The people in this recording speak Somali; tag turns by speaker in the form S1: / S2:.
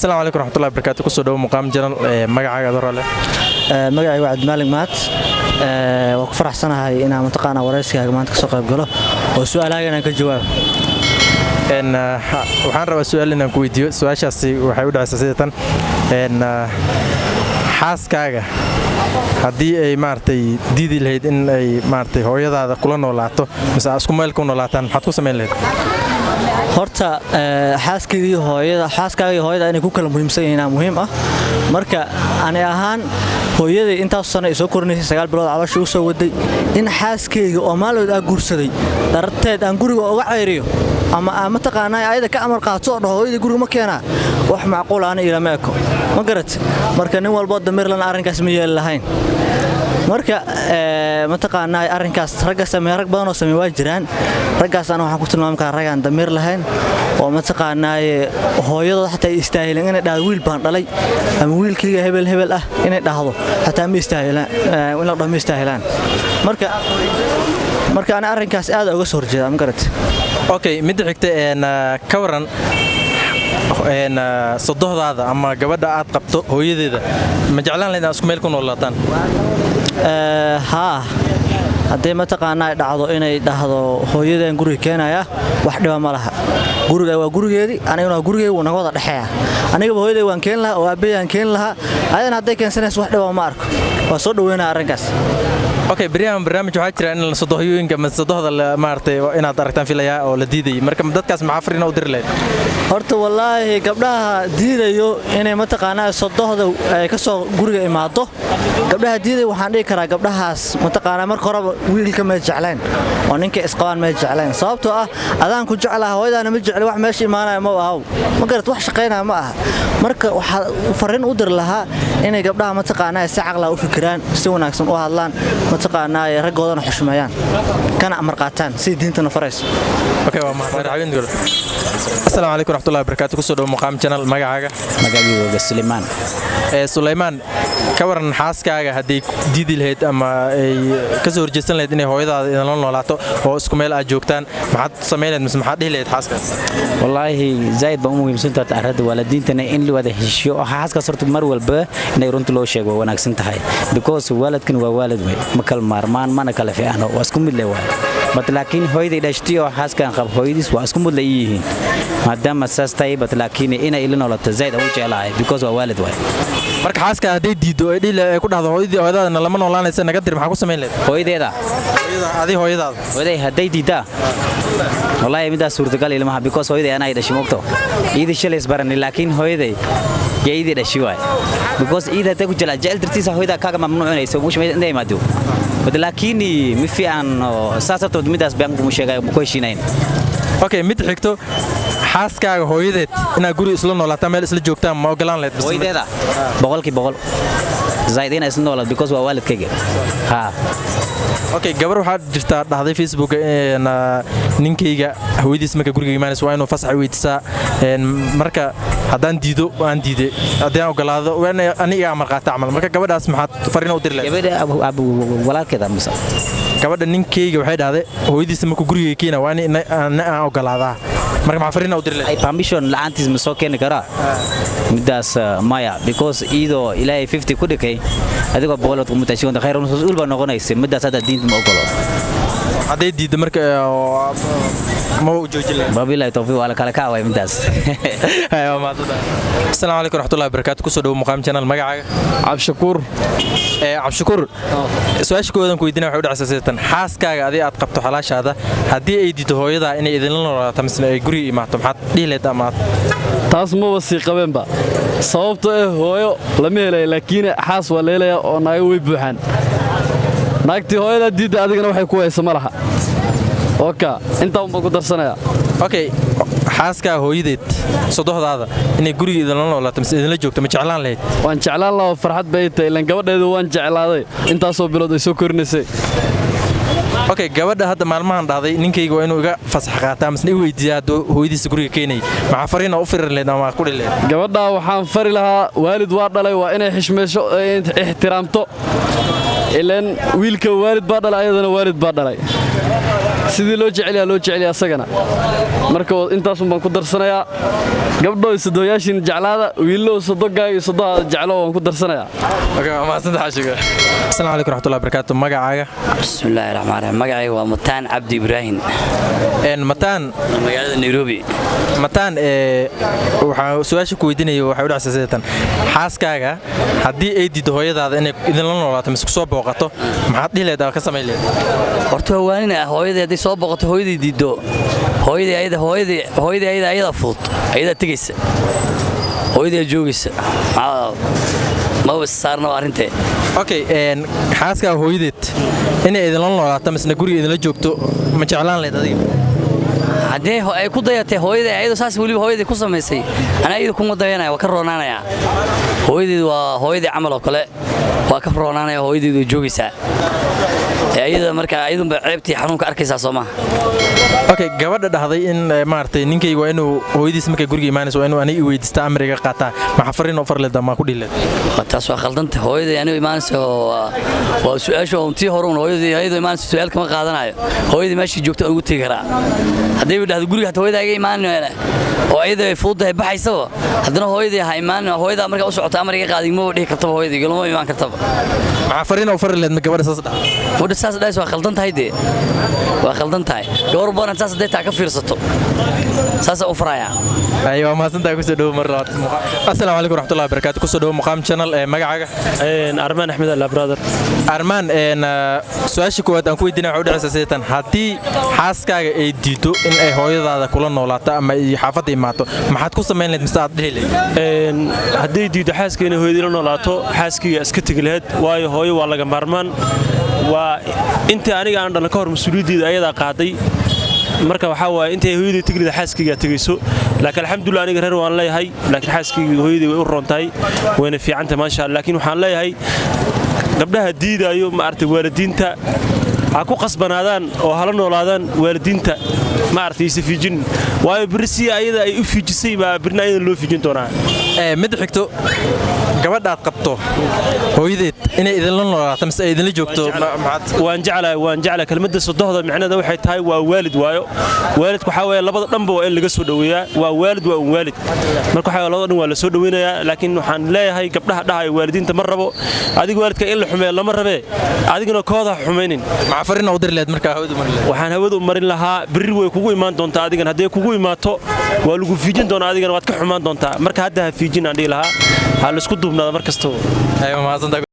S1: Asalaamu calaykum raxmatullahi barakaatu. Kusoo dhawo Muqaam Channel. Magacaaga adoo leh?
S2: Magacayga waa Cabdimaalig Mahad. Waan ku faraxsanahay inaan mataqaanaa waraysigaaga maanta kasoo qayb galo oo su-aalahaaga inaan ka jawaabo.
S1: Waxaan rabaa su-aal inaan ku weydiiyo. Su-aashaasi waxay u dhacaysaa sida tan: xaaskaaga haddii ay maaragtay diidi lahayd in ay maaragtay hooyadaada kula noolaato mise aad isku meel ku noolaataan, maxaad ku samayn lahayd?
S2: Horta xaaskayga iyo hooyada, xaaskaaga iyo hooyada inay ku kala muhiimsan yihiin muhiim ah. Marka ani ahaan hooyaday intaas sano ay soo korinaysay, 9 bilood caloosha u soo waday, in xaaskayga oo maalood aa guursaday darteed aan guriga uga cayriyo ama aan mataqaanaa ayada ka amar qaato oo dhaho hooyada guriga ma keenaa, wax macquul ana ilama eko, ma garat? Marka nin walboo damiirlana arrinkaas ma yeeli lahayn. Marka mataqaanaa arrinkaas ragga sameeya, rag badan oo sameeya waa jiraan. Raggaas ana waxaan ku tilmaami karaa ragaan damiir lahayn oo mataqaanaa hooyadooda xataa ay istaahileen inay dhahdo wiil baan dhalay ama wiilkayga hebel hebel ah inay dhahdo xataa ma istaahilaan, in la dhaho ma istaahilaan. Marka ana arrinkaas aad uga soo horjeedaa, ma garat?
S1: Okay, midda xigta, ka waran sodohdaada ama gabadha aad qabto hooyadeeda, ma jeclaan lahayd inaad isku meel ku noolaataan?
S2: Haa, haddii mataqaanaa ay dhacdo inay dhahdo hooyadeen guriga keenaya, wax dhiba ma laha. Guriga waa gurigeedii, aniguna waa gurigeyga, wuu naga wada dhexeeya. Anigaba hooyaday waan keeni lahaa oo aabbahay aan keeni lahaa. Ayadana hadday keensanayso, wax dhiba ma arko, waa soo dhaweynaya arrinkaas.
S1: Okay, beryahan barnaamij waxaa jira in sodohyooyinka ama sodohda maaragtay inaad aragtaan filayaa oo la diidayay. Marka dadkaas maxaa fariina u diri lahayd?
S2: Horta wallaahi gabdhaha diidayo inay mataqaanaa sodohda ay ka soo guriga imaado, gabdhaha diidaya waxaan dhihi karaa gabdhahaas mataqaanaa marka horeba wiilka may jeclayn oo ninka isqabaan may jeclayn, sababtoo ah adaan ku jeclaha, hooyadaana ma jecli, wax meesha imaanaya ma ahaw, ma garat? Wax shaqaynaya ma aha. Marka waxaa fariin u diri lahaa inay gabdhaha mataqaanaa si caqlaa u fikiraan, si wanaagsan u hadlaan, mataqaanaa raggoodana xushmeeyaan, kana amar qaataan sidii diintana farayso.
S1: Okay, waa mahadsan. Asalaamu calaykum raxmatullahi wabarakaatu. Kusoo dhawo Muqaam Channel. Magacaaga?
S3: Magacayga Sulaymaan.
S1: Sulaymaan, ka waran xaaskaaga hadday diidi lahayd ama ay ka soo horjeesan lahayd inay hooyadaada idinla noolaato oo isku meel aad joogtaan, maxaad samayn lahayd mise maxaad dhihi lahayd xaaskaas?
S3: Wallaahi zaid baan u muhiimsan tahay arrinta waalidiintana in la wada heshiyo. Xaaskaas horta mar walba inay runta loo sheego waa wanaagsan tahay, because waalidkan waa waalid wey, ma kala maarmaan mana kala fiicno, waa isku mid le waay. But laakiin hooyaday dhashtay oo xaaskan qab hooyadiis waa isku mid la yihiin. Maadaama saas tahay, but laakiin inay ila noolato zaid aan u jeclahay, because waa waalid waay.
S1: Marka xaaska hadday diiddo ay dhihi ay ku dhahdo hooyadii hooyadaadana lama noolaanaysa, naga dir, maxaa ku samayn lahayd?
S3: Hooyadeeda?
S1: Adi hooyadaada.
S3: Hooyaday hadday diiddaa, wallaahi midaas suurtagal ilmaha, because hooyaday anaa dhashay, moogto iidii shalay isbaranay, laakiin hooyaday yaa iidii dhashay waay, because iid hadday ku jecel jecel dartiisa hooyadaa kaaga mamnuucinaysa mushma inay imaado. But laakiin mi fiican saas horta midaas baan kuma sheegay, ku heshiinayn.
S1: Okay, mid xigto: xaaskaaga hooyadeed inaad guri isla noolaataan, meel isla joogtaan, ma ogolaan lahayd?
S3: Hooyadeeda 100% zaid inaa isla noolaad, because waa waalidkayga, haa.
S1: Okay, gabar waxaa jirtaa dhahday Facebook ninkayga hooyadiis marka guriga imaanaysa waa inuu fasax weydiisaa, marka haddaan diido waan diiday, haddii aan ogolaado waa inay aniga amar qaata camal. Marka gabadhaas maxaad fariin u diri lahayd?
S3: Gabadha walaalkeeda mise?
S1: Gabadha ninkayga waxay dhahday hooyadiisa markuu guriga keena waa in aan ogolaadaa. Marka maxaa fariin u diri lahayd?
S3: Ay permission la'aantiis ma soo keeni karaa midaas? Maya, because iyadoo Ilaahay 50 ku dhigay, adigoo boqolood ku mutaashigoonta khayr mas-uul baa noqonaysa. Midaas hadda diinta ma ogolo.
S1: Hadday diiddo marka ma u joojin lahayd?
S3: Wabillahi tawfiiq, waa la kala kaaway midaas.
S1: Asalaamu calaykum raxmatullahi wabarakaatu. Kusoo dhawo Muqaam Channel. Magacaaga?
S4: Cabdishakuur.
S1: Cabdishakuur, su-aasha koowadan ku weydiinaya waxay u dhacaysaa sidatan: xaaskaaga adii aad qabto xalaashaada haddii ay diiddo hooyadaa inay idinla noolaato misna ay guriga imaato, maxaad dhihi lahayd ama aad?
S4: Taas maba sii qabeenba, sababto eh hooyo lama helaya, laakiin xaas waa la helaya oo naago way buuxaan. Naagtii hooyadaa diidda adigana waxay ku haysa ma laha. Oka intaa unbaan ku darsanaya.
S1: Okay, xaaskaa hooyadeed, sodohdaada, inay guriga idinla noolaato mise idinla joogto, ma jeclaan lahayd?
S4: Waan jeclaan lahaa, farxad bay tahay, ilaan gabadheedu waan jeclaaday intaasoo bilood ay soo korinaysay.
S1: Okay, gabadha hadda maalmahan dhahday ninkayga waa inuu iga fasax qaataa misna i weydiiyaa hadduu hooyadiisa guriga keenayay, maxaa fariina u firi lahayd ama ku dhihi lahayd?
S4: Gabadhaa waxaan fari lahaa waalid waa dhalay, waa inay xishmeysho, ixtiraamto, ilaan wiilka waalid baa dhalay, ayadana waalid baa dhalay. Sidii loo jecelyaa loo jecelyaa asagana. Marka intaasun baan ku darsanayaa. Gabdhow, sodoyaashiin jeclaada. Wiilow, sodogaaga iyo sodohaada jeclo waan ku darsanayaa.
S1: Asalaamu calaykum raxmatullahi barakaatu. Magacaaga?
S5: Bismillaahi raxmaan raxiim. Magacayga waa Mataan Cabdi Ibraahim.
S1: Mataan.
S5: Magaalada Nairobi.
S1: Mataan, waxaa su-aasha ku weydiinaya waxay u dhacaysaa sidatan: xaaskaaga haddii ay diiddo hooyadaada inay idinla noolaato mise kusoo booqato, maxaad dhihi leedahay, ka samayn leedahay?
S5: Horta waa waanina. Hooyadii hadday soo booqato, hooyadii diiddo, hooyadii ayada, hooyadii, hooyadii ayada, ayada fudud, ayadaa tegaysa, hooyadii joogaysa. Maba saarna arrintee.
S1: Okay, xaaskaaga hooyadeed inay idinla noolaato misna guriga idinla joogto, ma jeclaan leed adiga?
S5: Haddii ay ku dayatay hooyadii ayadoo saas weliba hooyadii ku samaysay, anaa iyada kuma dayanaya, waa ka roonaanaya. Hooyadeed waa hooyadii camal oo kale, waa ka roonaanaya. Hooyadeed way joogaysaa ayada. Marka ayadunba ceebtii xanuunka arkaysaa, soo maha?
S1: Okay, gabadha dhahday in maaragtay ninkayga waa inuu hooyadiis markay guriga imaanayso waa inuu aniga i weydiistaa, amriga qaataa, maxaa fariin oo farleeda maa ku dhihi leed?
S5: Taas waa khaldanta. Hooyadii anigu imaanayso waa su-aasha un tii hore un. Hooyadii ayadoo imaanayso su-aal kama qaadanayo. Hooyadii meeshii joogta ugu tegi karaa. Haddii dhahdo guriga hata hooyada iga imaan oo ayada ay fududahay baxaysaba, haddana hooyadii ha imaan, hooyadaa markaa u socota amar iga qaadi maba dhihi kartaba, hooyadii galama imaan kartaba.
S1: Maxaa fariin oo fari leed ma gabadha saas dhahday?
S5: Gabadha saas dhahaysa waa khaldan tahay dee, waa khaldan tahay. Gabar badan saas hadday taa ka fiirsato, saasaa u farayaa.
S1: Ay, waa mahadsantahay. Kusoo dhowo mar labaad. Assalaamu calaykum waraxmatullahi wabarakaatu. Kusoo dhowo Muqaam Channel. Ee magacaaga?
S6: Armaan Axmed Alla, brother.
S1: Armaan, su-aasha koowaad aan ku weydiinaya waxay u dhacaysaa sidatan: haddii xaaskaaga ay diido in ay hooyadaada kula noolaato ama ay xaafadda imaato, maxaad ku samayn lahayd mise aad dhihi lahayd?
S6: Hadday diido xaaska inay hooyadii la noolaato, xaaskayga iska tegi lahayd, waayo hooyo waa laga maarmaan. Waa intii aniga aan dhalan ka hor mas-uuliyaddeeda ayadaa qaaday. Marka waxaa waaye intay hooyadii tegi lahayd, xaaskaygaa tegayso. Laakiin alxamdulillah, aniga reer waan leeyahay, laakiin xaaskayga hooyadii way u roontahay, wayna fiicantahay, maasha Allah. Laakiin waxaan leeyahay gabdhaha diidaayo, maaragtay, waalidiinta ha ku qasbanaadaan oo hala noolaadaan waalidiinta, maaragtay, isa fiijin, waayo berri si ayada ay u fiijisay baa berrina ayada loo fiijin doonaa.
S1: Midda xigto, gabadhaad qabto hooyadeed inay idinla noolaato mise ay idinla joogto, maxaad?
S6: Waan jeclahay, waan jeclahay. Kelmadda sodohda micnaheeda waxay tahay waa waalid, waayo waalidku waxaa weeye labada dhanba waa in laga soo dhoweeyaa. Waa waalid, waa un waalid. Marka waxaa labada dhan waa la soo dhoweynayaa. Laakiin waxaan leeyahay gabdhaha dhahayo waalidiinta ma rabo, adiga waalidka in la xumeeyo lama rabee, adiguna kooda ha xumaynin.
S1: Maxaa fariin u diri lahayd markaa hawada marin lahayd?
S6: Waxaan hawada u marin lahaa, berri way kugu imaan doontaa adigan. Hadday kugu imaato waa lagu fiijin doonaa, adigana waad ka xumaan doontaa. Marka hadda ha fiijin aan dhihi lahaa, ha laisku duubnaada mar kastaba.
S1: Ay, mahadsantahay.